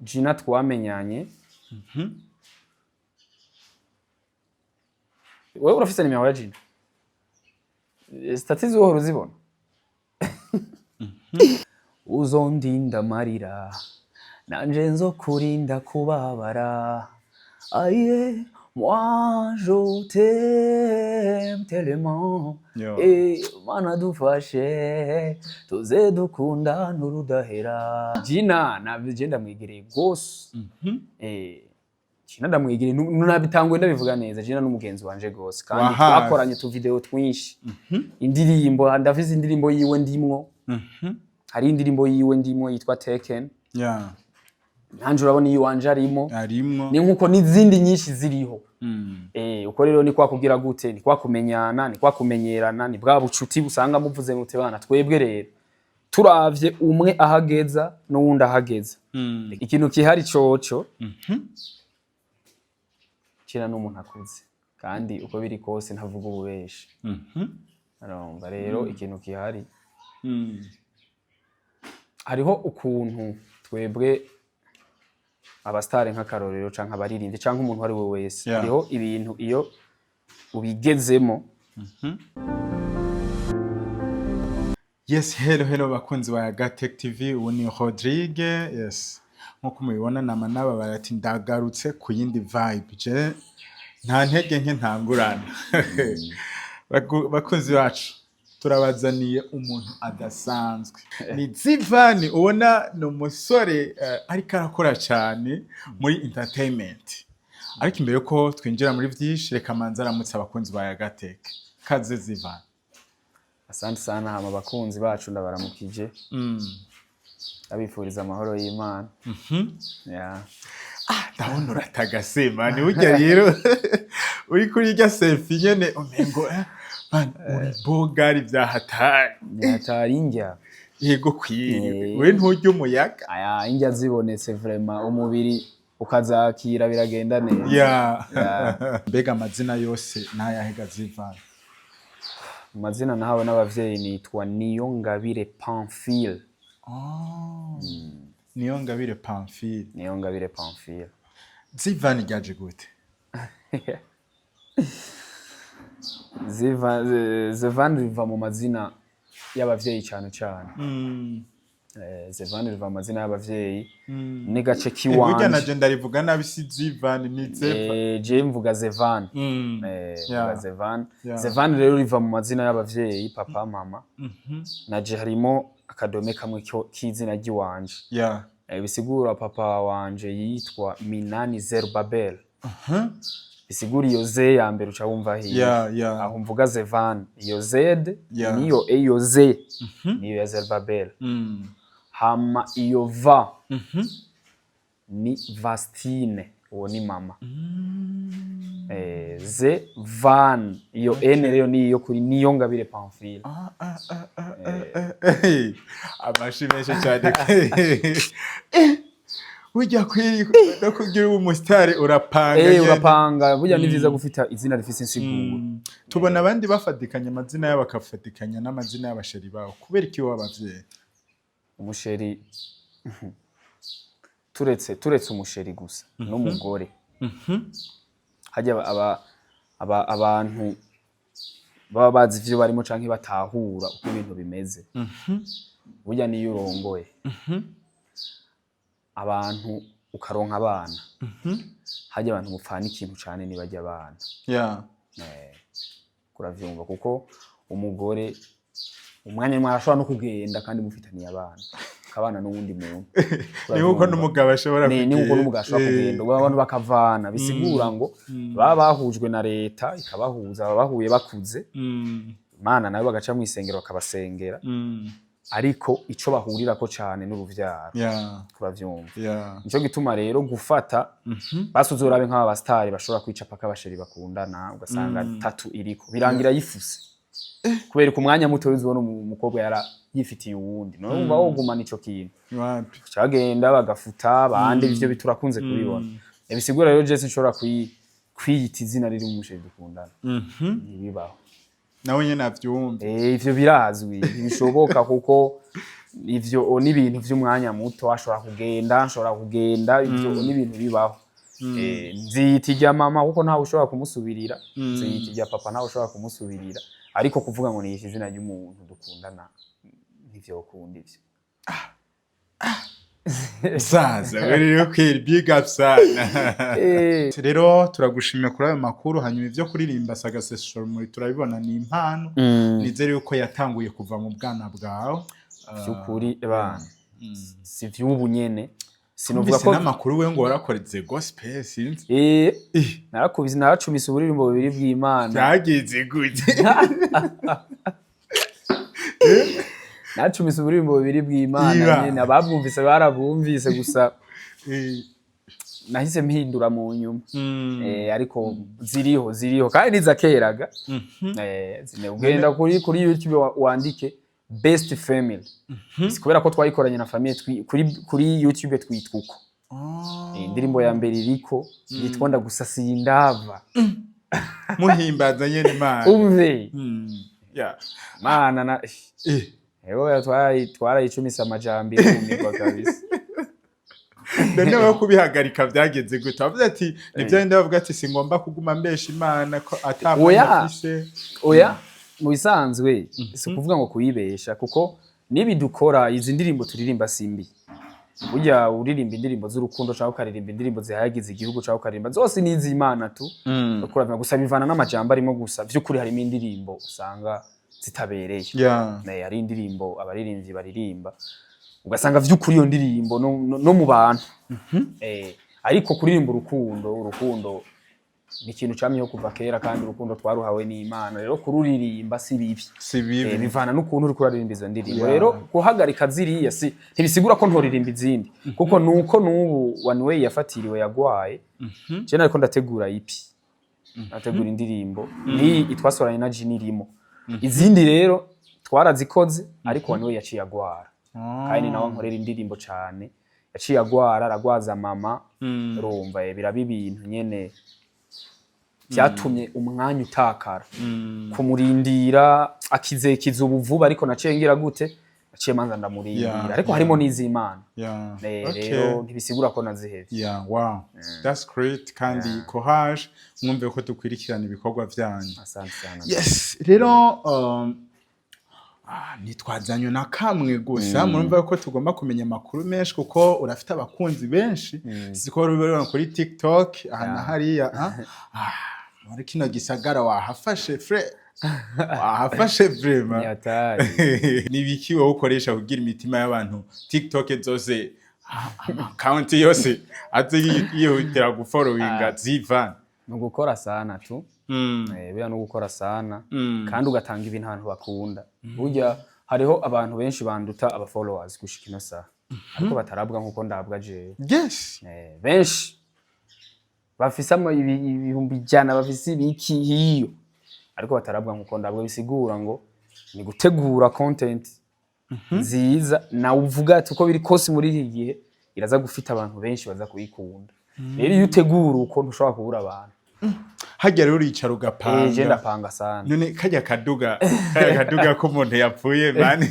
Gina twamenyanye. Wewe urafise nimero ya Gina? Statut uhora uzibona? Uzondinda amarira, nanje nzokurinda kubabara. Aye, moi je t'aime tellement. Yo. Eh, Mana dufashe tuze dukundana urudahera. Gina navyo ndamwegereye gose. Eh, Gina ndamwegereye, nabitanguye ndabivuga neza. Gina n'umugenzi wanje gose kandi Wa hafi. twakoranye utuvideo twinshi, indirimbo, ndafise indirimbo yiwe ndimwo. Hari indirimbo yiwe ndimwo yitwa Taken. Nanje urabona iyo wanje arimo. Arimwo. Ni nkuko n'izindi nyinshi ziriho. Eh, uko rero ni kwa kugira gute, ni kwa kumenyana, ni kwa kumenyerana, ni bwa bucuti busanga muvuze muti: "Bana, twebwe rero turavye umwe ahageza n'uwundi ahageza." Ikintu kihari coco, kira n'umuntu akuze kandi uko biri kose ntavuga ububeshi. Urumva rero ikintu gihari, hariho ukuntu twebwe abasitari, nk'akarorero, canke abaririmbyi canke umuntu uwo ari we wese, hariho ibintu iyo ubigezemo. Yes, hello hello bakunzi ba Gatech TV, ubu ni Rodrigue. Yes. Nkuko mubibona, nama nababara ati ndagarutse ku yindi vibe. Je nta ntege nke ntangurana. Bakunzi bacu, turabazaniye umuntu adasanzwe. Ni Zivani, ubona ni umusore ariko arakora cyane muri entertainment. Ariko imbere yuko twinjira muri vyinshi, reka manze aramutse abakunzi ba Yagatech. Kaze Zivani. Asante sana. Hama abakunzi bacu ndabaramukije, abifuriza amahoro y'Imana. Yeah. Ndabona uratagase man, burya rero uri kuri irya selfie nyene umengo man uri bogari vya hatari. Ni hatari indya. Yego kwiri. We nturya umuyaga. Aya, indya zibonetse vraiment umubiri ukazakira, biragenda neza. Ya, mbega amazina yose n'ayahe Zivani? Amazina nahawe n'abavyeyi nitwa Niyongabire Pamphile. Oh. Niyongabire Pamphile. Niyongabire Pamphile. Zivani ryaje gute? Zevan riva mu mazina y'abavyeyi cyane cyane. Zevan riva mu mazina y'abavyeyi n'gace Burya kiwanje. Naje ndarivuga nabi, si Zivani, ni Zeva. Je mvuga Zevan. Mvuga Zevan. Zevan rero riva mu mazina y'abavyeyi, papa, mama. Naje harimo akadome kamwe k'izina ry'iwanje. Bisigura papa wanje yitwa Minani Zerubabel. Bisigura iyo Z ya mbere uca wumva hiya. Aho mvuga Zevan, iyo Z niyo E, iyo Z niyo ya Zerubabel. Hama iyo V ni Vastine, uwo ni mama. Z Van, iyo N rero niyo kuri Niyongabire Pamphile. Ah, ah, ah, ah, ah, ah, eh. Amashi menshi cyane. Burya kwiri no kugira ubu umusitari urapanga nyene. Urapanga burya, ni vyiza gufita izina rifise insiguro. Tubona abandi bafatikanya amazina yabo, bakafatikanya n'amazina y'abasheri babo. Kubera iki wowe abavyeyi? Umusheri, turetse umusheri gusa, n'umugore. Hajya abantu baba bazi ivyo barimo canke batahura uko ibintu bimeze. Burya niyo urongoye abantu ukaronka abana, hajya abantu mupfana ikintu cane nibajya abana. Kuravyumva, kuko umugore umwanya umwe arashobora no kugenda kandi mufitaniye abana, akabana n'uwundi muntu. Ni nkuko n'umugabo ashobora Ni nkuko n'umugabo ashobora kugenda, ubwo abantu bakavana. Bisigura ngo baba bahujwe na leta ikabahuza, baba bahuye bakuze. Imana nayo bagaca mu isengero bakabasengera, ariko ico bahurirako cane n'uruvyaro. Turavyumva. Nico gituma rero gufata basi uzorabe nk'aba basitari bashobora kwica paka abasheri bakundana, ugasanga tattoo iriko birangira yifuse kubera ku mwanya muto uzibona umukobwa yara yifitiye uwundi. None wumva wogumana ico kintu? Wapi. Cagenda bagafuta bande, ivyo biturakunze kubibona. Bisigura rero je sinshobora kwiyita izina riri mu musheri dukundana, ntibibaho. Nawe nyene avyumve. Ivyo birazwi, ntibishoboka kuko Ivyo ni ibintu vy'umwanya muto, ashobora kugenda, ashobora kugenda, ivyo ni ibintu bibaho. Nziyita irya mama kuko ntawe ushobora kumusubirira, nziyita irya papa, ntawe ushobora kumusubirira, ariko kuvuga ngo niyishe izina ry'umuntu dukundana, ntivyokunda ivyo. Saza we rero kweri, big up sana. Rero turagushimira kuri ayo makuru. Hanyuma ivyo kuririmba sagasesho turabibona ni impano. Nizere yuko yatanguye kuva mu bwana bwawe. Vy'ukuri bana, si vy'ubu nyene, sinovuga Numvise ko n'amakuru we ngo warakoreze gospel, sinzi. Narakubise, naracumise uburirimbo bubiri bw'Imana. Byagenze gute? Nacumise uburirimbo bubiri bw'Imana. Iba. Nyene ababwumvise barabwumvise gusa. Nahise mpindura mu nyuma. Ariko ziriho, ziriho kandi nizakeraga. Zine ugenda kuri YouTube wandike Best Family. Si kubera ko twayikoranye na famille, kuri YouTube twitwa uko. Indirimbo ya mbere iriko yitwa Ndagusasiye Indava. Muhimbaza nyene Imana. Umve. Mana na ewe, twarayicumise amajambo irumirwa kabisa. None wowe kubihagarika byagenze gute? Wavuze ati nibyo bindi bavuga ati singomba kuguma mbesha Imana ko ata mwanya Oya. afise. Oya, mu bisanzwe si ukuvuga ngo kuyibesha, kuko nibi dukora, izi ndirimbo turirimba simbi. Burya uririmba indirimbo z'urukundo cyangwa ukaririmba indirimbo zihayagiza igihugu cyangwa ukaririmba zose ni iz'Imana tu. Ukuravya gusa bivana n'amajambo arimo. Gusa vy'ukuri harimo indirimbo usanga zitabereye. Hari indirimbo abaririmbyi baririmba ugasanga vy'ukuri iyo ndirimbo no mu bantu. Ariko kuririmba urukundo, urukundo ni ikintu camyeho kuva kera, kandi urukundo twaruhawe n'Imana. Rero kururirimba si bibi. Si bibi. Bivana n'ukuntu uriko uraririmba izo ndirimbo. Rero guhagarika ziriya si ntibisigura ko ntoririmba izindi, kuko nuko n'ubu One Way yafatiriwe, yagwaye, je nariko ndategura EP, ndategura indirimbo niyi itwasoranye na Jini irimo. Izindi rero twarazikoze, ariko One Way yaciye agwara, kandi nawe nkorera indirimbo cane. Yaciye agwara, aragwaza mama. Urumva, biraba ibintu nyene byatumye umwanya utakara kumurindira akizekiza ubu vuba, ariko naciye ngira gute? Naciye manza ndamurindira. Ariko harimo n'iz'Imana. Rero ntibisigura ko nazihevye. Yeah, wow. That's great, kandi courage, mwumve ko dukwirikirana ibikorwa vyanyu. Asante sana. Yes, rero ntitwazanywe na kamwe gusa, murumva ko tugomba kumenya amakuru menshi kuko urafite abakunzi benshi, siko rubibona kuri TikTok aha na hariya. Muri kino gisagara wahafashe frère, wahafashe vraiment. Ni hatari. Ni ibiki wowe ukoresha kugira imitima y'abantu, TikTok zose, ama account yose aze yihutira gufollowinga Zivan? Ni ugukora sana tu. Buriya ni ugukora sana kandi ugatanga ibintu abantu bakunda. Burya hariho abantu benshi banduta aba followers gushika ino saha, ariko batarabwa nkuko ndabwa jewe. Benshi bafise 100,000, bafise ibiki hiyo, ariko batarabwa nkuko ndabwa. Bisigura ngo ni gutegura content nziza nawe uvuga ati uko biri kose muri iki gihe iraza gufita abantu benshi baza kuyikunda. Rero iyo utegura uko, ntushobora kubura abantu. Harya rero uricara Je ugapanga? Ndapanga sana. None kajya kaduga k'umuntu yapfuye mani,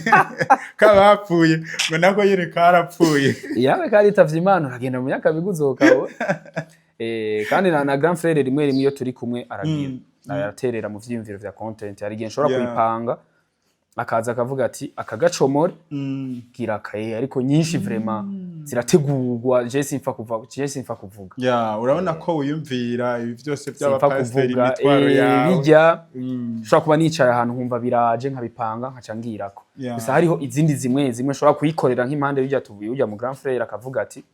kaba hapfuye ngo nako nyene karapfuye? Yawe karitavye Imana, uragenda mu myaka ukabona. Kandi na grand frère rimwe rimwe iyo turi kumwe aragira araterera mu vyiyumviro vya content. Hari igihe nshobora kuyipanga, akaza akavuga ati aka gacomore, gira akaye. Ariko nyinshi vraiment zirategurwa, je simfa kuva, je simfa kuvuga. Ya, urabona ko wiyumvira ibi byose Simfa by'abapasiteri, kuvuga. imitwaro yawe. Bijya nshobora kuba nicaye ahantu nkumva biraje, nkabipanga, nkaca ngirako. Gusa hariho izindi zimwe zimwe nshobora kuyikorera nk'impande y'ujya tuvuye ujya mu grand frère akavuga ati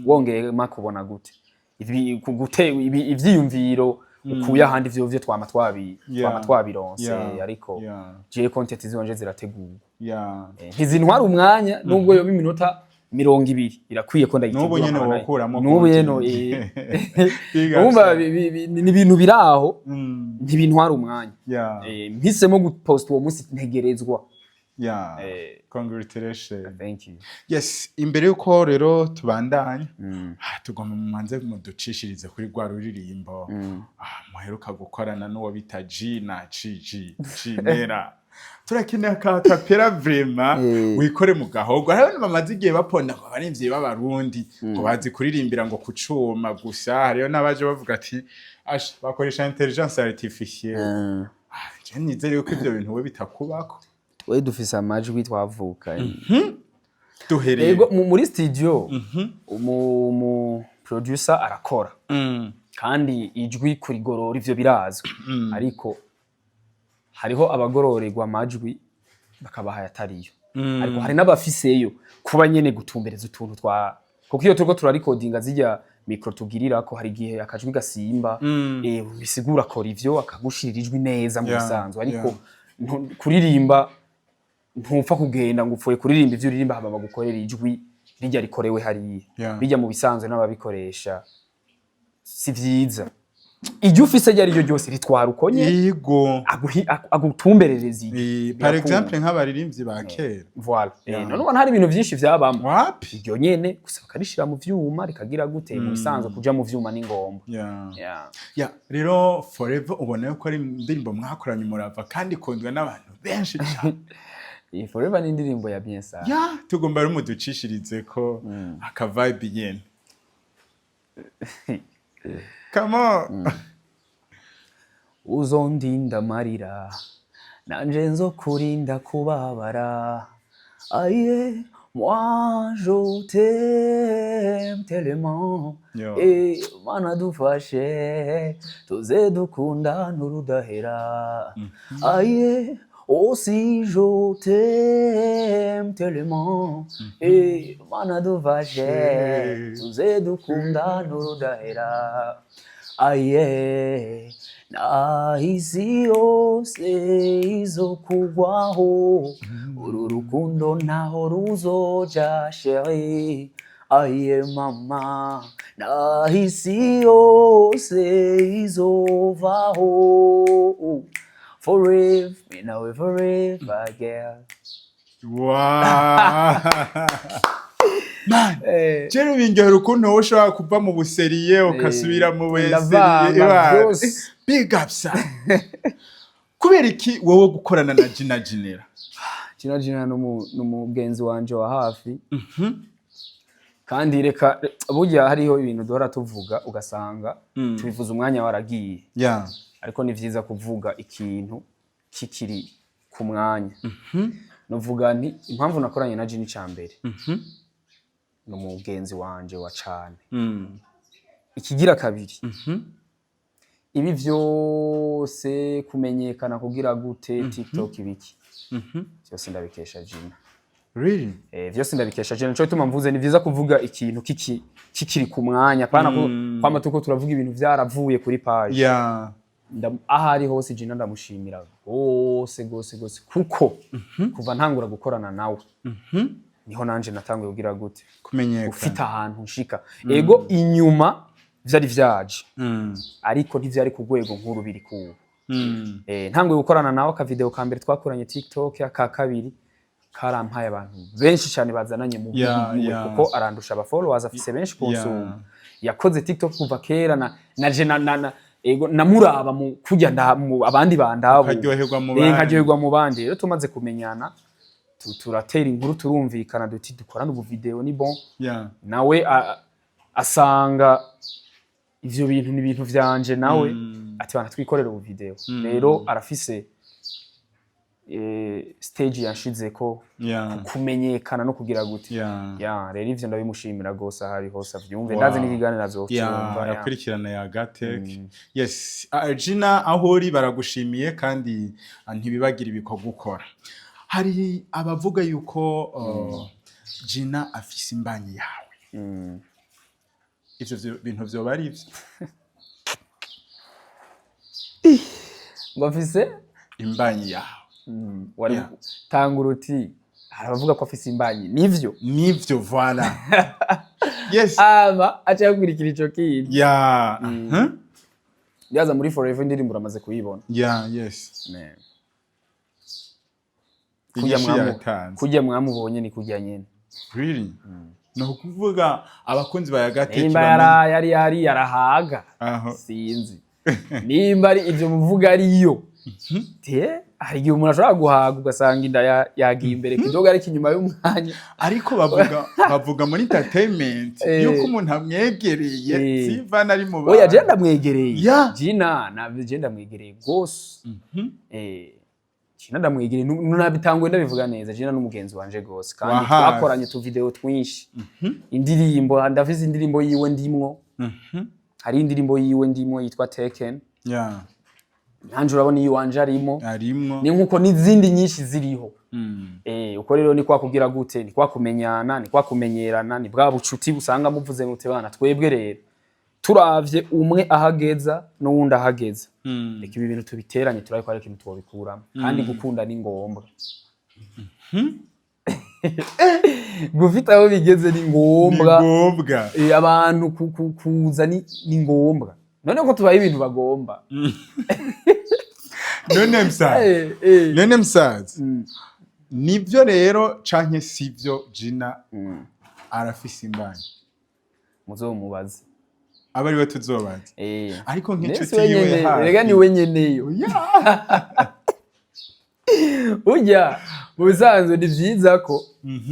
wongeye makubona gute ivyiyumviro ukuye ahandi, ivyo twama twabi twama twabironse. Ariko jewe content ziwanje zirategurwa. Ntizintwara umwanya, nubwo yoba iminota 20 irakwiye ko ndayitegura. N'ubu nyene nkaba wokuramo n'ubu nyene. Content. Big up Urumva, sana. ni ibintu biri aho, ntibintwara umwanya. Mpisemo guposta uwo munsi ntegerezwa. Congratulations. Thank you. Yes, imbere yuko rero tubandanya, tugomba mumanze muducishirize kuri rwa ruririmbo muheruka gukorana n'uwo bita G na G G G Nera. Turakeneye aka cappella vraiment. Wikore mu gahogo. Hariho abantu bamaze igihe baponda ngo abaririmbyi b'Abarundi ngo bazi kuririmbira ngo ku cuma gusa. Hariho n'abaje bavuga ati asha bakoresha intelligence artificielle. Ah, je nizere yuko ivyo bintu we bitakubako. We dufise amajwi twavukanye. Duhereye Ego, muri studio umu producer arakora kandi ijwi kurigorora, ivyo birazwi, ariko hariho abagororerwa amajwi bakabaha ayatariyo, ariko hari n'abafiseyo kuba nyene gutumbereza utuntu twa, kuko iyo turiko turarikodinga zirya micro tugirirako, hari igihe akajwi gasimba. Bisigura akora ivyo akagushirira ijwi neza mu bisanzwe, ariko kuririmba ntupfa kugenda ngo upfuye kuririmba ivyo uririmba hama bagukorera ijwi rijya rikorewe hariya. Bijya mu bisanzwe n'ababikoresha si vyiza. Ijyo ufise iryo ari ryo ryose ritwara uko nyene, agutumberereza iryo. Par Birakunda. exemple nk'abaririmbyi ba kera. Voilà. None ubona hari ibintu vyinshi vyabamo Wapi. iryo nyene gusa bakarishira mu vyuma rikagira gute. Mu bisanzwe kuja mu vyuma ni ngombwa. Yeah. Ya, rero Forever ubona yuko ari indirimbo mwakoranye umurava kandi ikundwa n'abantu benshi cyane. Iyi Forever ni indirimbo ya bien sana. Ya, tugomba rero muducishirize ko aka vibe nyene. Come on. Uzondinda amarira, nanje nzokurinda kubabara. Aye, moi je t'aime tellement. Yo. Eh, Mana dufashe tuze dukundana urudahera. Aye, aussi je t'aime tellement. Eh, Mana dufashe tuze dukundana urudahera. Aye, nahisi yose izokugwaho, uru rukundo ntaho ruzoja, chérie. Aye mama, nahisi yose izovaho, forever me nawe, forever girl. Wow. Man, rero bindyohera ukuntu wowe ushobora kuva mu bu sérieux ukasubira mu bu sérieux. Ndavanga byose. Big up sana. Kubera iki wowe gukorana na Gina Ginera? Gina Gina n'umugenzi wanje wa hafi, kandi reka burya hariho ibintu duhora tuvuga ugasanga tubivuze umwanya waragiye, ariko ni vyiza kuvuga ikintu kikiri ku mwanya. Novuga nti impamvu nakoranye na Gina, ica mbere ni umugenzi wanje wa cane. Ikigira kabiri, ibi vyose kumenyekana, kugira gute, TikTok, ibiki vyose ndabikesha Gina. Really? Vyose ndabikesha Gina. Nico gituma mvuze ni vyiza kuvuga ikintu kikiri ku mwanya, pana ko kwama tuko turavuga ibintu vyaravuye kuri page. Aho ari hose Gina ndamushimira gose gose gose, kuko kuva ntangura gukorana nawe niho nanje natanguye kugira gute, kumenyekana, ufite ahantu nshika. Ego, inyuma vyari vyaje, ariko ntivyari ku rwego nkuru biri kubu. Ntanguye gukorana nawe, akavideo ka mbere twakoranye TikTok, aka kabiri karampaye abantu benshi cyane bazananye mu biwe, kuko arandusha aba followers, afise benshi kunsumba. Yakoze TikTok kuva kera na je na ego namuraba mu kujya nda mu abandi bandabo. Ukaryoherwa mu bandi. Nkaryoherwa mu bandi. Rero tumaze kumenyana, turatera inkuru, turumvikana, duti dukorane ubu video ni bon. Nawe asanga ivyo bintu ni ibintu vyanje, nawe ati bana twikorera ubu video. Rero arafise stage yanshizeko kumenyekana no kugira gute. Ya, rero ivyo ndabimushimira gose aho ari hose avyumve. Ndazi n'ikiganiro azocyumva. Ya. Arakurikirana ya Gatech. Yes. Gina, aho uri baragushimiye kandi ntibibagira ibikorwa ukora. Hari abavuga yuko Gina afise imbanyi yawe. Ivyo bintu vyoba ari ivyo? Ngo afise imbanyi yawe. Wari tangura uti hari abavuga ko afise imbanyi, nivyo? Nivyo, voilà, yes. Ama aca yakurikira ico kindi. Yaza muri Forever, indirimbo uramaze kuyibona. Yeah, yes. Ne. Kurya Inyishu yatanze. Kurya mwamubonye ni kurya nyene. Really? Ni ukuvuga abakunzi ba Yagatech Nimba yari yarahaga aho sinzi nimba ari ivyo muvuga ariyo. Tie, hari igihe umuntu ashobora guhaga ugasanga inda yagiye imbere kidogo, ariko inyuma y'umwanya. Ariko bavuga muri entertainment yuko umuntu amwegereye, Zivana ari mu Oya, je bantu. ndamwegereye. Jina na je ndamwegereye gose. Jina ndamwegereye, nabitanguye ndabivuga neza, Jina n'umugenzi wanje gose kandi Wa hafi. twakoranye tu video twinshi, indirimbo, ndafise indirimbo yiwe ndimwo. Hari indirimbo yiwe ndimwo yitwa Taken. Nanje urabona iyo wanje arimo. Arimwo. Ni nkuko n'izindi nyinshi ziriho. Uko rero ni kwa kugira gute, ni kwa kumenyana, ni kwa kumenyerana, ni bwa bucuti busanga muvuze muti: "Bana, twebwe rero turavye umwe ahageza n'uwundi ahageza, reka ibi bintu tubiteranye, turabe ko hari ikintu twobikuramo." Kandi gukunda ni ngombwa, gufita aho bigeze ni Ni ngombwa. ngombwa. Abantu kuza ni ngombwa. None ko tubaye ibintu bagomba. None msaza, none msaza, nibyo rero canke sivyo, Jina arafise imbanyi? Muzomubaze. Aba ariwe tuzobaza. Ariko nk'inshuti Nese yiwe wenyene, hafi. rega ni we nyeneyo. Urya mu bisanzwe ni vyiza ko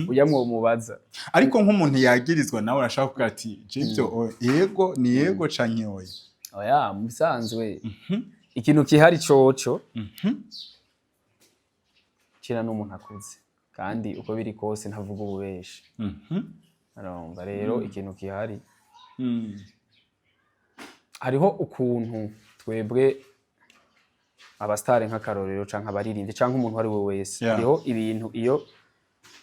ujya mwomubaza. Ariko nk'umuntu yagirizwa nawe arashaka kuvuga ati: "Jivyo yego ni yego canke oya." Oya, mu bisanzwe ikintu kihari coco, kira n'umuntu akuze kandi uko biri kose ntavuga ububeshi. Arumva rero ikintu gihari, hariho ukuntu twebwe abasitari, nk'akarorero, canke abaririmbyi canke umuntu uwo ari we wese, hariho ibintu iyo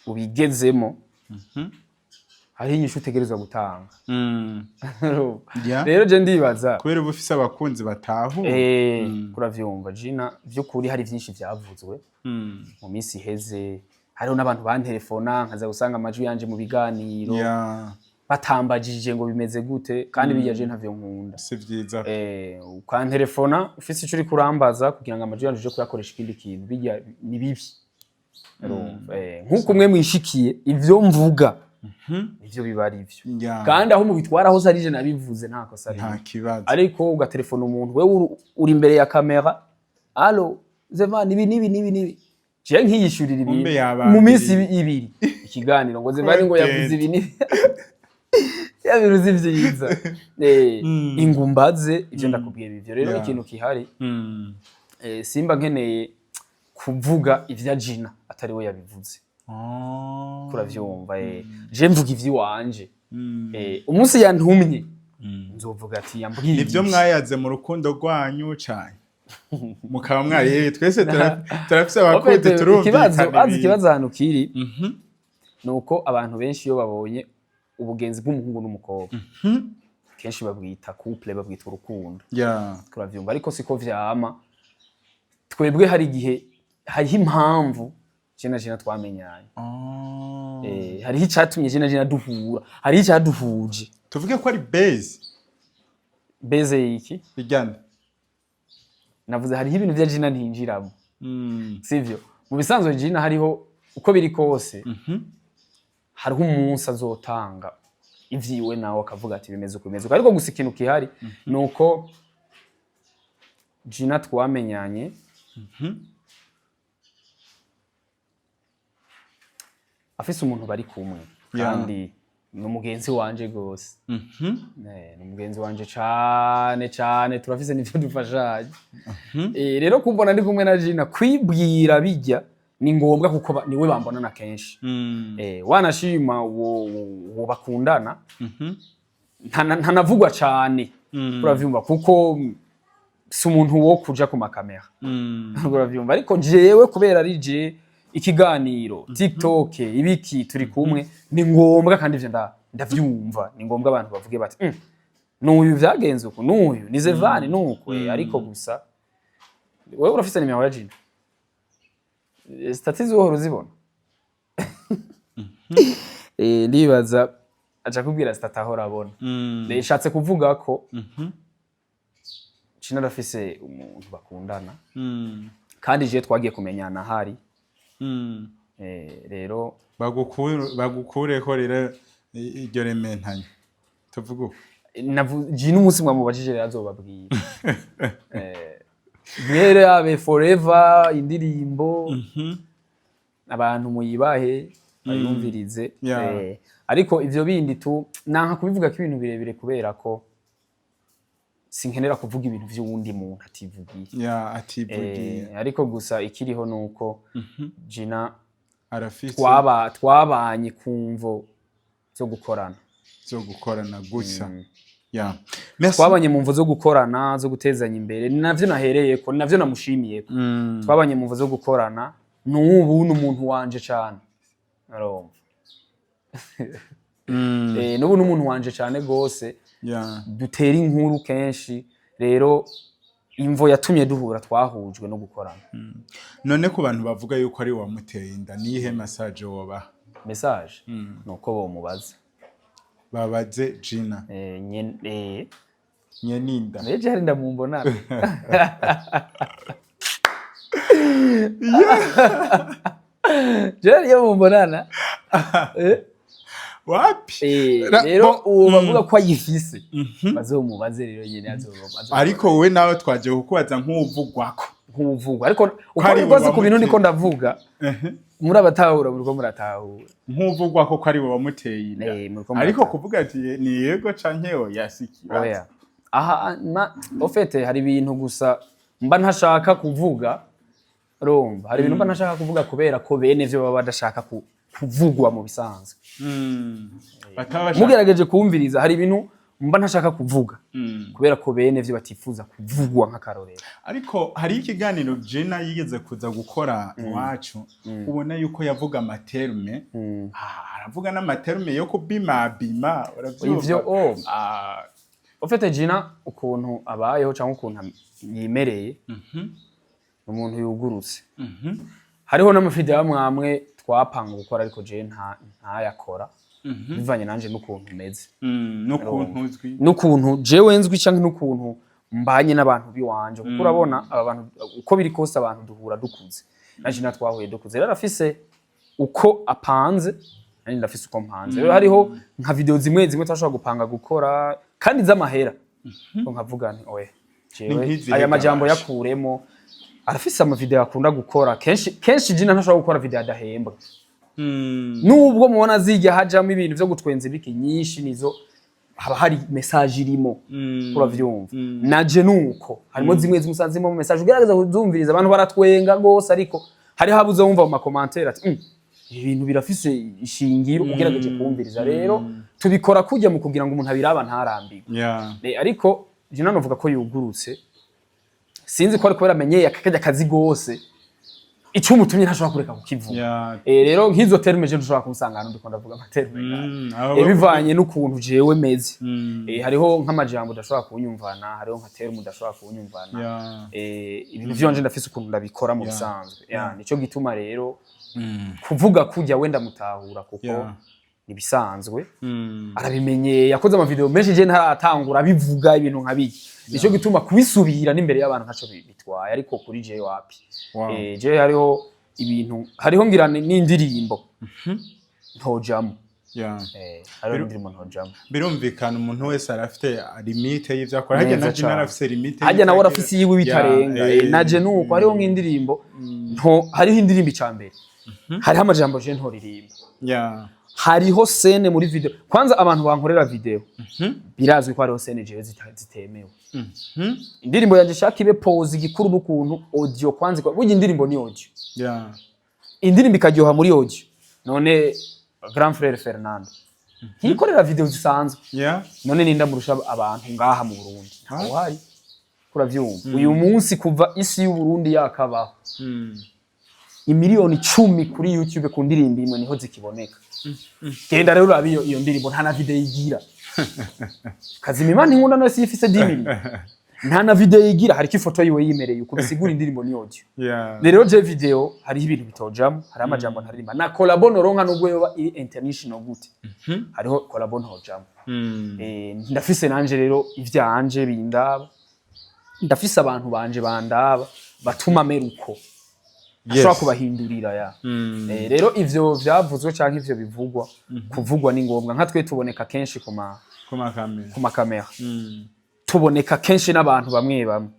ubigezemo hariho inyishu utegerezwa gutanga. Rero je ndibaza Kubera uba ufise abakunzi batahura. Kuravyumva, Jina vy'ukuri hari vyinshi vyavuzwe mu minsi iheze. Hariho n'abantu bantelefona, nkaza gusanga amajwi yanje mu biganiro batambajije ngo bimeze gute, kandi birya je ntavyo nkunda. Si vyiza. Ukantelefona ufise ico uriko urambaza kugira ngo amajwi yanje uje kuyakoresha ikindi kintu, birya ni bibi. Urumva, nk'uko umwe mwishikiye ivyo mvuga ivyo biba ari vyo. Kandi aho mubitwara hose ari je nabivuze, nta kosa Nta ririmo. kibazo. Ariko ugatelefona umuntu, wewe uri imbere ya kamera: "Allo Zevan, ibi nibi nibi nibi." Je nkiyishurira Kumbe ibintu yabambiriye. mu minsi 2 ikiganiro ngo Zevan ngo yavuze ibi nibi, ya bintu si vyiza. Ingumbaze ivyo ndakubwiye ivyo rero. Ikintu kihari, simba nkeneye kuvuga ivya Jina atari we yabivuze. Kuravyumva, je mvuga ivy'iwanje. Umunsi yantumye nzovuga ati yambwiye Nivyo ibi. mwayaze mu rukundo rwanyu cane mukaba mwari twese turafise abakunzi, Ikibazo turumvikana azi ibintu. ikibazo ahantu kiri ni uko abantu benshi iyo babonye ubugenzi bw'umuhungu n'umukobwa, kenshi babwita couple, babwita urukundo. Turavyumva, ariko siko vyama. Twebwe hari igihe hariho impamvu je na Jina twamenyanye. Hariho icatumye je na Jina duhura, hariho icaduhuje. Tuvuge ko ari base? Beze iki? Ijyana. Navuze hariho ibintu vya Jina ntinjiramo, sivyo? Mu bisanzwe Jina hariho uko biri kose hariho umunsi azotanga ivyiwe nawe akavuga ati bimeze uko, bimeze uko. Ariko gusa ikintu kihari ni uko Gina twamenyanye afise umuntu bari kumwe, kandi ni umugenzi wanje gose. Ni umugenzi wanje cane cane, turafise n'ivyo dufashanya. Rero kumbona ndi kumwe na Gina, kwibwira bijya ni ngombwa kuko niwe bambonana kenshi. Wanashima uwo bakundana ntanavugwa cane, uravyumva, kuko si umuntu wo kuja ku makamera, uravyumva. Ariko jewe kubera ari je ikiganiro, TikTok, ibiki, turi kumwe, ni ngombwa. Kandi ivyo ndavyumva, ni ngombwa abantu bavuge bati: N'uyu vyagenze uku, n'uyu ni Zevani nuko." Ariko gusa wewe urafise nimero ya Gina? Statut uhora uzibona. Ndibaza aca kubwira statut ahora abona. Nshatse kuvuga ko Gina arafise umuntu bakundana, kandi je twagiye kumenyana hari. Rero Bagukureho rero iryo rementanya, tuvuge uko. Gina umunsi mwamubajije rero azobabwira. Mwere abe forever indirimbo, abantu muyibahe, bayumvirize. Ariko ivyo bindi tu nanka kubivuga ko ibintu birebire, kubera ko sinkenera kuvuga ibintu vy'uwundi muntu ativugiye. Ya, ativugiye. Ariko gusa ikiriho nuko Gina arafise twabanye ku mvo zo gukorana. Zo gukorana gusa. Ya, merci. Twabanye mu mvo zo gukorana, zo gutezanya imbere. Ni navyo nahereyeko, ni navyo namushimiyeko. Twabanye mu mvo zo gukorana, n'ubu ni umuntu wanje cane, urumva? N'ubu ni umuntu wanje cane gose. Dutera inkuru kenshi. Rero imvo yatumye duhura, twahujwe no gukorana. None ku bantu bavuga yuko ari wamuteye inda, niyihe message wobaha? Message nuko bomubaza. Babaze Gina. Nyene. Nyeninda. Neje hari ndamumbonana. Je iyo mumbonana. Wapi. Rero uwo bavuga ko ayifise bazomubaze rero nyene, azobaza. Ariko wowe nawe twaje kukubaza nk'uvugwako. Nk'uvugwa, ariko uko ari biri kose ku bintu wamuteye. ndiko ndavuga muri abatahura, muriko muratahura. Nk'uvugwako ko ari we wamuteye inda. Muriko ariko muratahura. Kuvuga ati ni yego canke oya si ikibazo. Oya, aha ma au fait hari ibintu gusa mba ntashaka kuvuga, urumva? Hari ibintu mba ntashaka kuvuga kubera ko bene vyo baba badashaka kuvugwa mu bisanzwe. Bataba bashaka. Mugerageje kumviriza, hari ibintu mba ntashaka kuvuga kubera ko bene vyo batifuza kuvugwa, nk'akarorero. Ariko hari ikiganiro Gina yigeze kuza gukora iwacu, ubona yuko yavuga ama termes, aravuga n'ama termes yo kubimabima, uravyumva? Ivyo oh. Au fait Gina ukuntu abayeho cyangwa ukuntu yimereye, ni umuntu yugurutse. Hariho n'ama vidéo amwe amwe twapanga gukora, ariko jewe ntayakora bivanye nanje n'ukuntu meze. N'ukuntu uzwi. N'ukuntu jewe nzwi canke n'ukuntu mbanye n'abantu biwanje, kuko urabona aba bantu uko biri kose, abantu duhura dukuze. Naje na twahuye dukuze. Rero arafise uko apanze, nanjye ndafise uko mpanze. Rero hariho nka vidéo zimwe zimwe twashobora gupanga gukora kandi z'amahera, ko nkavuga nti oye, jewe Ni nk'izihe aya majambo gabasha? yakuremo. Arafise ama vidéo akunda gukora kenshi kenshi. Jina ntashobora gukora vidéo adahembwa. Nubwo mubona zijya hajamo ibintu vyo gutwenza ibiki, nyinshi nizo haba hari message irimo. Uravyumva? Naje nuko harimo zimwe zimwe usanga zirimo message, ugerageza kuzumviriza, abantu baratwenga gose, ariko hariho abo uzumva mu ma commentaires ati ibi bintu birafise ishingiro." Ugerageje kumviriza rero, tubikora kujya mu kugira ngo umuntu abiraba ntarambirwe. Ariko Jina novuga ko yugurutse. Sinzi ko ari kubera amenyeye akajya kazi gose, icyo umutumye ntashobora kureka kukivuga. Rero nk'izo termes je ntushobora kumusanga ahantu ndiko ndavuga ama termes. Bivanye n'ukuntu jewe meze. Hariho nk'amajambo udashobora kunyumvana, hariho nka terme udashobora kunyumvana. Ibintu vyanje ndafise ukuntu ndabikora mu bisanzwe. Ya, nico gituma rero kuvuga kujya wenda mutahura, kuko nibisanzwe. Arabimenyeye, yakoze ama vidéo menshi je ntaratangura abivuga ibintu nka biki. Nico gituma kubisubira n'imbere y'abantu ntaco bitwaye, ariko kuri je wapi. Je hariho ibintu, hariho ngira n'indirimbo ntojamo. Hariho n'indirimbo ntojamo. Birumvikana, umuntu wese arafite limite y'ivyo akora. Harya Neza na Gina cane. arafise limite Harya nawe y'ivyo arafise iyiwe bitarenga. Naje nuko hariho nk'indirimbo nto, hariho indirimbo icambere, hariho amajambo je ntoririmba. Hariho scène muri vidéo. Kwanza abantu bankorera vidéo birazwi ko hariho scène jewe zitemewe. Indirimbo yanje shaka ibe pose igikuru n'ukuntu audio kwanza burya indirimbo ni audio. Indirimbo ikaryoha muri audio. None grand frère Fernando ntikorera vidéo zisanzwe? None ninda murusha abantu ngaha mu Burundi? Ntawuhari, uravyumva? Uyu munsi kuva isi y'u Burundi yakabaho, 10 miliyoni kuri YouTube ku ndirimbo imwe niho zikiboneka. Genda rero urabe iyo ndirimbo, nta na vidéo igira. Kazima Imana inkunda no si ifise 10 millions, nta na vidéo igira, hariko ifoto yiwe yimereye uko. Bisigura indirimbo ni audio. Rero je vidéo hariho ibintu bitojamo, hariho amajambo ntaririmba, na collabo noronka nubwo yoba iri international gute, hariho collabo ntojamo. Ndafise nanje rero ivyanje bindaba, ndafise abantu banje bandaba batuma mera uko ashobora kubahindurira ya. Rero ivyo vyavuzwe canke ivyo bivugwa, kuvugwa ni ngombwa. Nka twe tuboneka kenshi ku ma ku makamera. Ku makamera. Tuboneka kenshi n'abantu bamwe bamwe.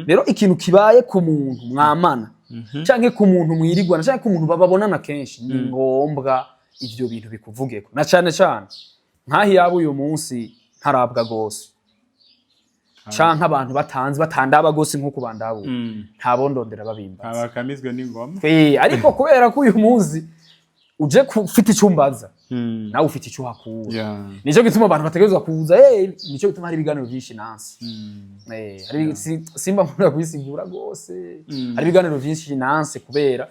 Rero ikintu kibaye ku muntu mwamana, canke ku muntu mwirigwana, canke ku muntu bababonana kenshi, ni ngombwa ivyo bintu bikuvugeko, na cane cane nkaho yaba uyu munsi ntarabwa gose, canke abantu batanzi batandaba gose nk'uko bandabura, ntabondondera babimbaza. Abakamizwe n'ingoma. Ariko kubera ko uyu munsi uje ufite icyo umbaza, nawe ufite icyo uhakura. Nico gituma abantu bategerezwa kuza, nico gituma hari ibiganiro vyinshi nansi. Hari simba nkunda kubisigura gose. Hari ibiganiro vyinshi nanse kubera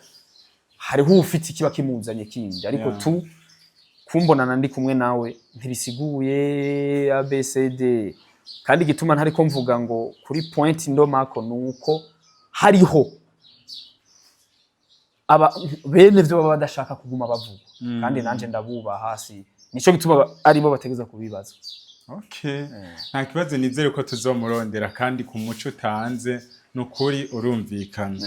hariho ufite ikiba kimuzanye kindi, ariko tu kumbonana ndi kumwe nawe ntibisiguye ABCD. Kandi igituma ntariko mvuga ngo kuri point ndomako nuko hariho aba bene vyo baba badashaka kuguma bavuga, kandi nanje ndabubaha hasi, nico gituma aribo bategeza kubibaza. Okay. Nta kibazo, nizere ko tuzomurondera, kandi ku muco utanze nukuri urumvikana.